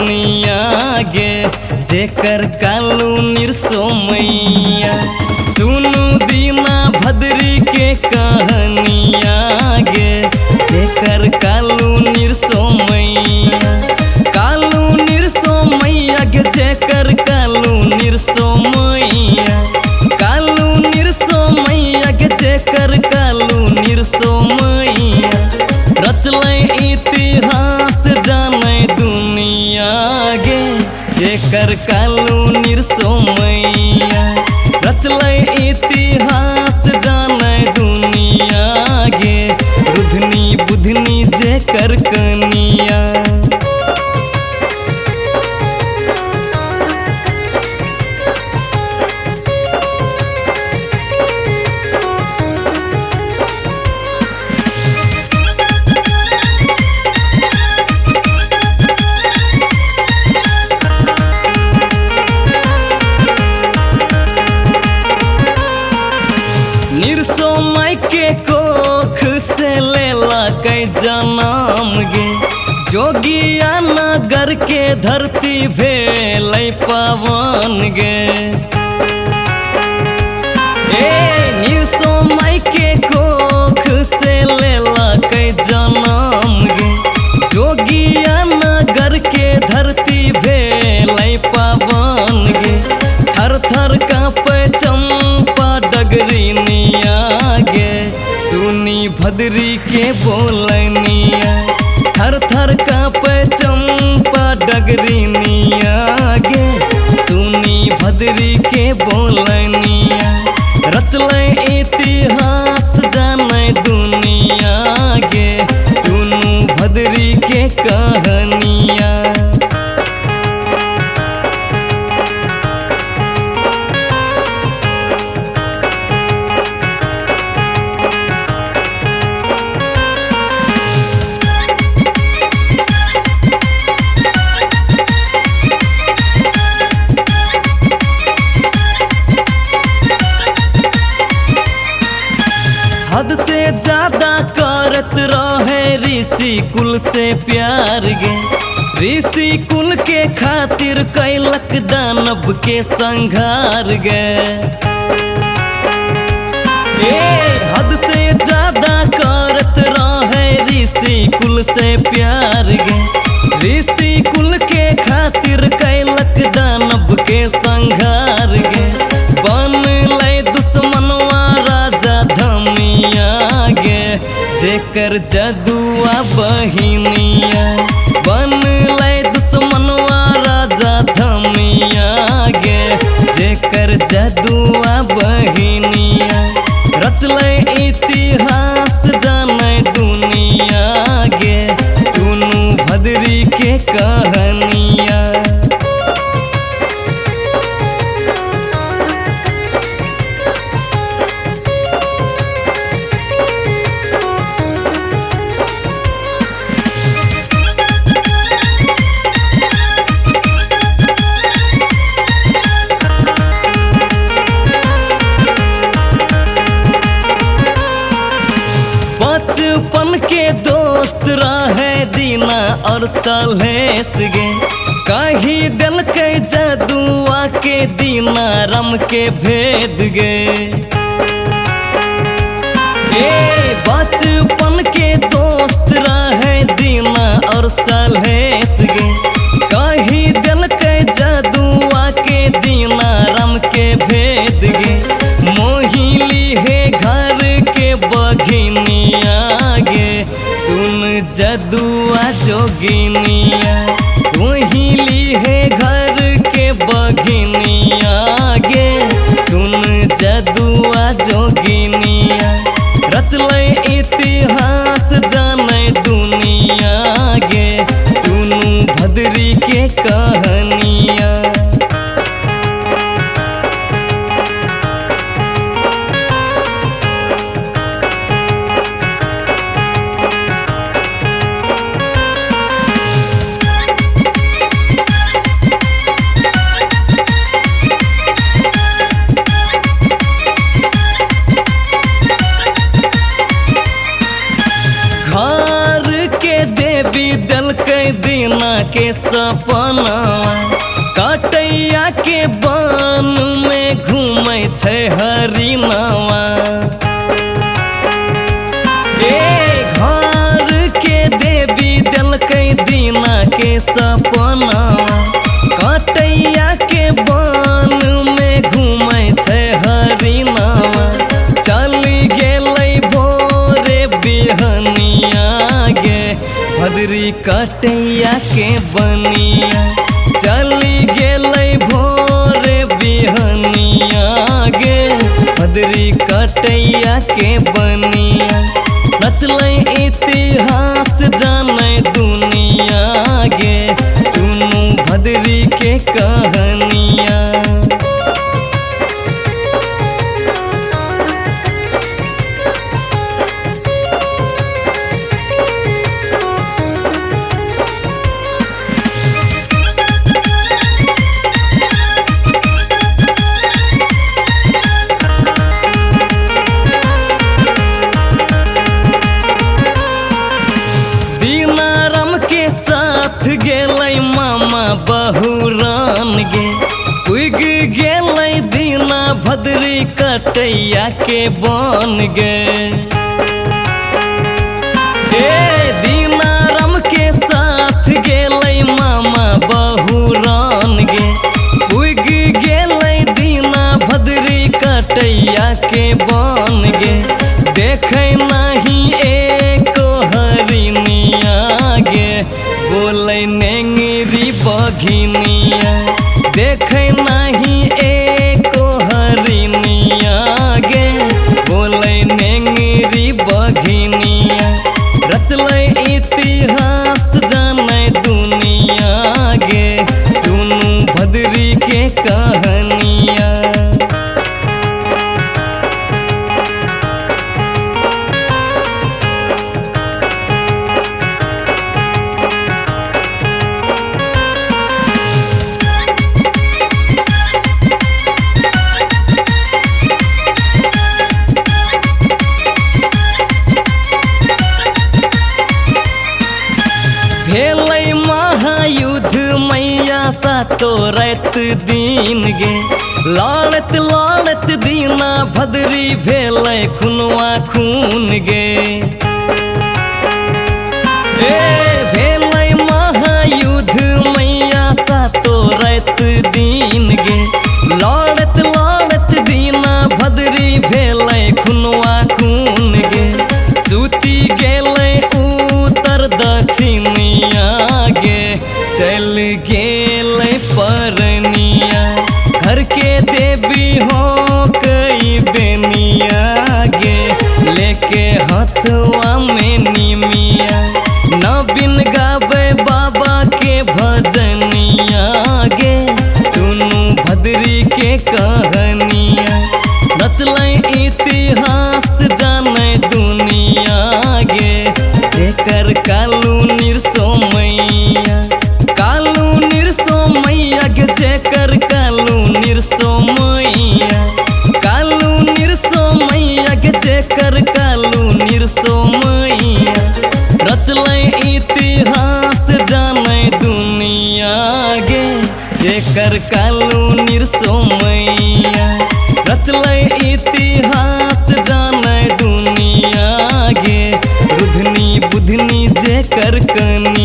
कहानिया गे, जेकर कालू निरसोमैया। सुनु दीना भद्री के कहानिया गे, जेकर कालू निरसोमैया। कालू निरसोमैया गे, जेकर कालू निरसोमैया। कालू निरसोमैया गे, जेकर कालू निरसोमैया। रचलै इतिहास जानै दुनिया गे, जेकर कालू निरसोमैया। रचलै इतिहास जानै दुनिया गे, रुधनी बुधनी जेकर कनिया। निरसोमाई के कोख से लेला कै जनम गे, जोगिया नगर के धरती भेलै पवन गे। ए निरसोमाई के कोख से लेला कै जनम गे, जोगिया नगर के धरती भेलै पवन गे। थर थर कांपे चंपा डगरिनिया गे, सुनी भद्री के बोलनिया। थर थर कांपे चंपा डगरिनिया गे, सुनी भद्री के बोलनिया। रचलै इतिहास जानै दुनिया गे, सुनू भद्री के कहानिया। हद से ज्यादा करत रहे ऋषि कुल से प्यार गे, ऋषि कुल के खातिर कैलक दानव के संघार गे। ए हद से ज्यादा करत रहे ऋषि कुल से प्यार गे, ऋषि कुल के खातिर कैलक दानव के संघार गे। बनलै दुश्मनवा राजा धमिया गे, जेकर जदुआ बहिनिया। बनलै दुश्मनवा राजा धमिया गे, जेकर जदुआ बहिनिया। रचलै इतिहास जानै दुनिया गे, सुनू भद्री के कहानिया। बचपन के दोस्त रहे दीना और सलहेस गे, कही दिलकै जदुआ के दीना रम के भेद गे। ए बचपन के दोस्त रहे दीना और सलहेस गे, कही दिलकै जदुआ के दीना रम के भेद गे। मोहिली है घर के बघिनिया गे, सुन जदुआ जोगिनिया। मोहिली है घर के बघिनिया गे, सुन जदुआ जोगिनिया। रचलै इतिहास जानै दुनिया गे, सुनू भद्री के कहानिया। घर के देवी दिलकै दीना के सपना कटैया के बन में घूमै छै हरिनावा। ए घर के देवी देलकै दीना के सपना कटैया के बन में घूमै छै हरिनावा। चली गेलै भोरे बिहनिया गे भदरी कटैया के बनिया। चली गेलै भोरे बिहनिया गे भदरी कटैया के बनिया। रचलै इतिहास जानै दुनिया गे सुनू भदरी के कहानिया। दीनाराम के साथ गेलै मामा बहुरान गे उग गेलै दीना भदरी कटैया के बन गे। ए दीनाराम के साथ गेलै मामा बहुरान गे उग गेलै दीना भदरी कटैया के बन गे। देखै नाही एको हरिनिया गे बोलै नेंगरी बघिनिया। देखै नाही एको हरिनिया गे बोलै नेंगरी बघिनिया। रचलै इतिहास जानै दुनिया गे सुनू भदरी के कहानिया। भेलै महायुद्ध मैया सातो रात दिन गे लड़त लड़त दीना भदरी भेलै खुनवा खून गे। ए भेलै महायुद्ध मैया सातो रात दिन गे लड़त लड़त दीना भदरी भेलै खुनवा खून गे। सूती गेलै उत्तर दक्षिणिया गे चल गेलै परनिया। घर के देवी हो कई बेनिया गे लेके हथवा में निमिया। नवीन गाबै बाबा के भजनिया गे सुनू भदरी के कहानिया। रचलै इतिहास जानै दुनिया गे जेकर कालू निरसो मैया। कालू निरसो मैया गे जेकर कालू निरसो मैया। कालू निरसो मैया गे जेकर कालू निरसो मैया। रचलै इतिहास जानै दुनिया गे जेकर कालू निरसो मैया। रचलै इतिहास जानै दुनिया गे रुधनी बुधनी जेकर कनिया।